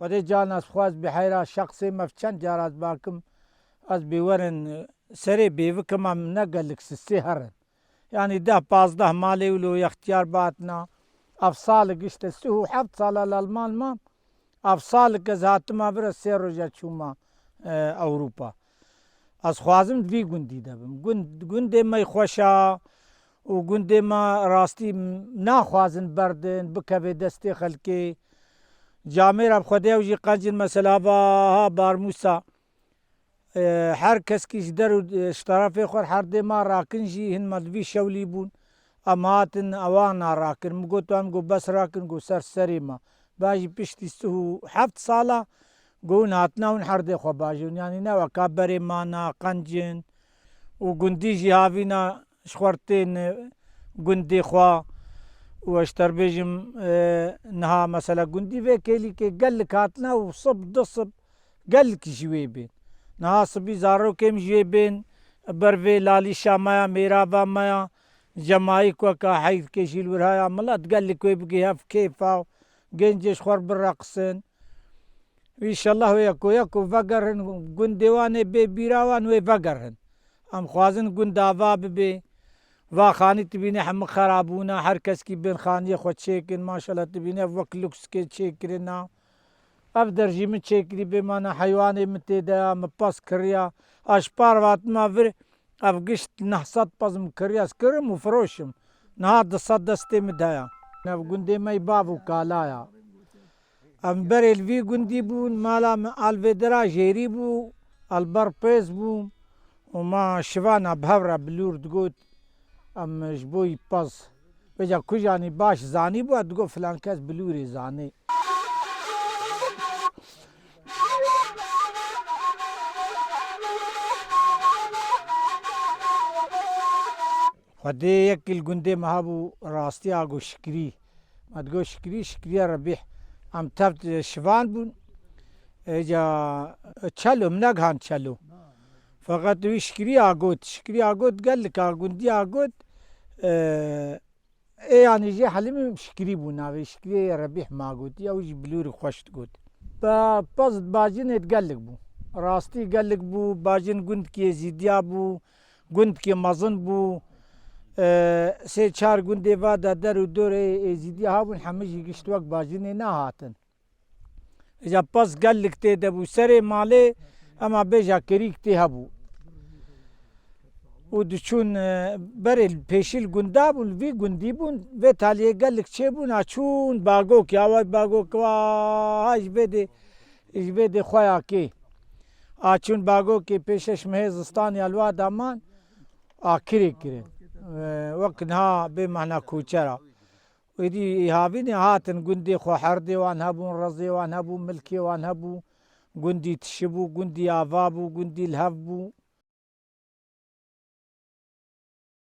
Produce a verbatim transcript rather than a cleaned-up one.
Xwedê can ez xwaz bi heyra şexsê me çend cara ez bakim, ez bê werin serê bêvikim em ne gelik sisê herin. Yanî deh pazdeh malê wilo yextiyar batina. Ev salik işte sih û heft sala li Alman mam. Ev salik ez hatime vir, ez sê roja çûma, e, Ewropa. Ez xwazim di vî gundî de bim. Gund, gundê me xweş a û gundê me rastî naxwazin berdin, bikeve destê xelkê. Camêra bi Xwedê ew jî qencin mesela va ha Barmûsa. E, her keskî ji der û, e, ji terefê xwe her dê ma rakin jî hin me li vî şewlî bûn. Em hatin ewan a rakin. Min got, em got bes rakin, got ser serê me. Ba jî piştî sih û heft sala got hûn hatina hûn her dê xwe bajin. Yanî ne weka berê mana, qencin û gundî jî havîna ji xwe tên gundê xwe û ez ji te re bêjim, e, niha mesela gundî vê kêlîkê gelek hatine û sib du sib gelek ji wê bên. Niha sibî zarokê min ji wê bên ber vê lalîşa me ya, mêrava me ya, cemayî ku ka heyf kê jî li wir haya milet gelek wê bigê hev kêfa û gencê ji xwe re bireqsin. Înşallah wê yeko yeko vegerin gundê wan ê bê bîra wan wê vegerin. Em xwazin gund ava bibe. Va xanî dibîne hemû xera bûne, her keskî bên xaniyê xwe çêkin, maşallah dibîne wek lukskê çêkirina. Ev der jî min çêkirî bê mana heywanê min tê de ya, min pez kiriya. A ji par vatima vir, ev gişt neh sed pez min kiriya, ez kirim û firoşim. Niha du sed destê min de ya. Ev gundê me yî bav û kala ya. Em berê li vî gundî bûn, mala min Alvêdera jêrî bû, Alber Pêz bû û ma şivana bi hev re bilûr digot, em ji bo yî pez. Vêca kujanî baş zanî bû, digot filan kes bilûrê zanî. Xwedê yekî li gundê me hebû, rastî a got Şikirî. Me digot Şikirî, Şikirî ye Rebîh. Em tev şivan bûn. Êca çelo, min negihan çelo. Feqet wî Şikirî a got, Şikirî a got, gelek a gundî a got, e, ê yanî jê Helîmî Şikirî bû navê, Şikirî ye Rebîh ma got. Ya wî jî bilûrî xweş digot. Pe-, pez bajinê gelek bû. Rastî gelek bû, bajin gundkî Êzîdiya bû. Gundkê mezin bû. E, sê çar gundê va de der û dorê Êzîdî habûn, hemî jî gişt wek bajinê nehatin. Îca pez gelek tê de bû. Serê malê ema bêja kerîk tê hebû. Û diçûn, e, berê pêşî li gunda bûn, li vî gundî bûn. Vê taliyê gelek çêbûn, a çûn Bagokê, away Bagokê, wa, ha ji vê dê, ji vê dê xwe ya kê. A çûn Bagokê pê şeş mehê zistanê ya li wa daman. A kirê kirin. E, wek niha bê mehna koçera. Êdî havînê hatin gundê xwe, herdê wan hebûn, rezê wan hebû, milkê wan hebû. Gundî tişi bû, gundî ava bû, gundî li hev bû.